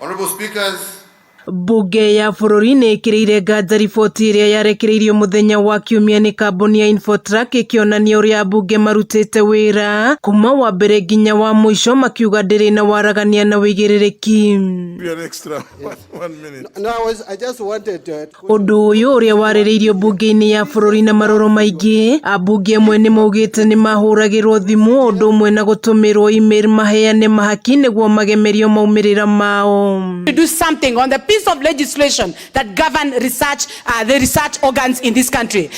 Honorable Speakers, Mbunge ya bũrũri nĩ ĩkĩrĩire nganja riboti ĩrĩa yarekereirio mũthenya wa Kiumia nĩ kambuni ya Infotrack ĩkĩonania ũrĩa ambunge marutĩte wĩra kuma wa mbere nginya wa mũico makiuga ndĩrĩ na waragania na ũigĩrĩrĩki. Be an extra one minute. No, I just wanted Ũndũ ũyũ ũrĩa warĩrĩirio mbunge-inĩ ya bũrũri na marũrũ maingĩ, ambunge amwe nĩ maugĩte nĩ mahũragĩrwo thimũ o ũndũ ũmwe na gũtũmĩrwo email maheane mahaki nĩguo magemerio maumĩrĩra mao. To do something on the piece of legislation that govern research, the research organs in this country.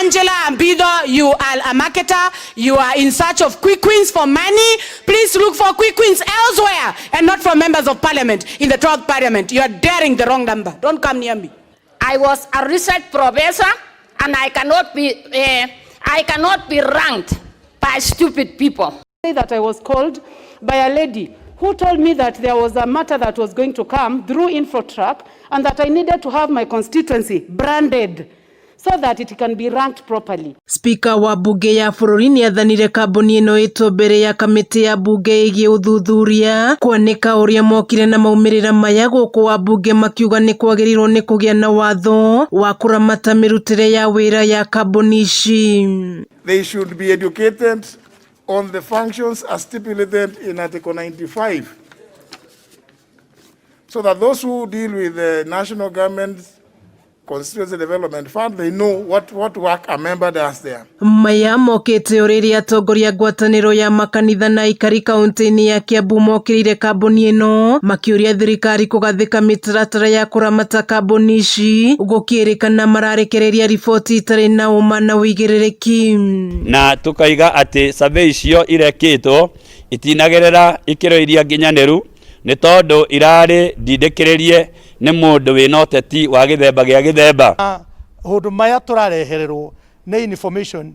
Angela Ambitho, you are a marketer. You are in search of quick wins for money. Please look for quick wins elsewhere and not from members of parliament in the 12th parliament. You are daring the wrong number. Don't come near me. I was a research professor and I cannot be ranked by stupid people. That I was called by a lady who told me that there was a matter that was going to come through Infotrack and that I needed to have my constituency branded so that it can be ranked properly. Spika wa mbunge ya bũrũri nĩ athanire kambuni ĩno ĩtwo mbere ya kamĩtĩ ya mbunge ĩgiĩ ũthuthuria kwanĩka ũrĩa mokire na maumĩrĩra maya gũkũ ambunge makiuga nĩ kwagĩrĩirwo nĩ kũgĩa na watho wa kũramata mĩrutĩre ya wĩra ya kambuni ici. They should be educated on the functions as stipulated in Article 95, so that those who deal with the national government Constituency Development Fund, they know what work a member does there. Maya mokĩte o rĩrĩa atongoria ngwatanĩro ya makanitha na aikari kaunti-inĩ ya Kiambu mokĩrĩire kambuni ĩno makĩũria thirikari kũgathĩka mĩtaratara ya kũramata kambuni ici gũkĩrĩkana mararekereria riboti itarĩ na ũma na ũigĩrĩrĩki. Na tukaiga atĩ survey icio irekĩtwo itinagerera ikĩro iria nginyanĩru nĩ tondũ irarĩ ndindĩkĩrĩrie nĩ mũndũ wĩna ũteti wa gĩthemba gĩa gĩthemba. Maũndũ maya tũrarehererwo nĩ information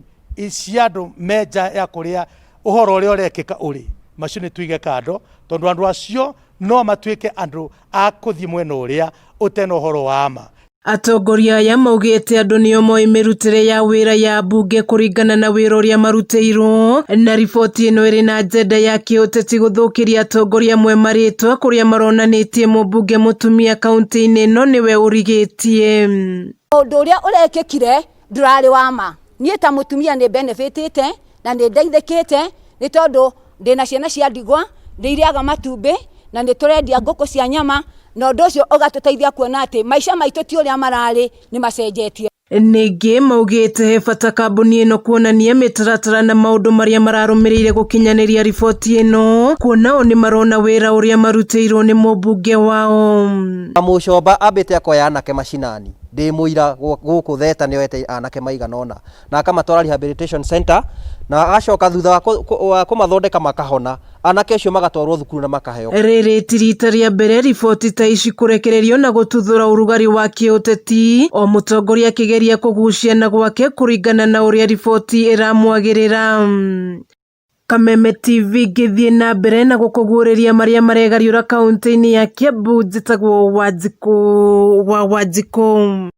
cia andũ me nja ya kũrĩa ũhoro ũrĩa ũrekĩka ũrĩ macio nĩ tuige kando tondũ andũ acio no matuĩke andũ a kũthiĩ mwena ũrĩa ũtena ũhoro wa ma. Atongoria aya maugĩte andũ nĩo moĩ mĩrutĩre ya wĩra ya mbunge kũringana na wĩra ũrĩa marutĩirwo na riboti ĩno ĩrĩ na agenda ya kĩũteti gũthũkĩria atongoria amwe marĩtwa kũrĩa maronanĩtie mũmbunge mũtumia kaunti-inĩ ĩno nĩwe ũrigĩtie. Ũndũ ũrĩa ũrekĩkire ndũrarĩ wa ma. Niĩ ta mũtumia nĩ benefitĩte na nĩ ndeithĩkĩte nĩ tondũ ndĩna ciana cia ndigwa, nĩ irĩaga matumbĩ na nĩ tũrendia ngũkũ cia nyama, na ũndũ ũcio ũgatũteithia kuona atĩ maica maitũ ti ũrĩa mararĩ nĩ macenjetie. Ningĩ maugĩte he bata kambuni ĩno kuonania mĩtaratara na maũndũ marĩa mararũmĩrĩire gũkinyanĩria riboti ĩno kuona o nĩ marona wĩra ũrĩa marutĩirwo nĩ mũmbunge wao. Mũcomba ambĩte akoya anake macinani ndĩ mũira gũkũ Theta nĩoete anake maigana ũna na akamatwara rehabilitation center na agacoka thutha wa kũmathondeka makahona anake acio magatwarwo thukuru na makaheo. Rĩrĩ ti rita rĩa mbere riboti ta ici kũrekererio na gũtuthũra ũrugarĩ wa kĩũteti o mũtongoria akĩgeria kũgucia na gwake kũringana na ũrĩa riboti ĩramwagĩrĩra. Kameme TV ngĩthiĩ na mbere na gũkũguũrĩria marĩa maregariũra kaunti-inĩ ya Kiambu njĩtagwo Wanjikũ wa Wanjikũ.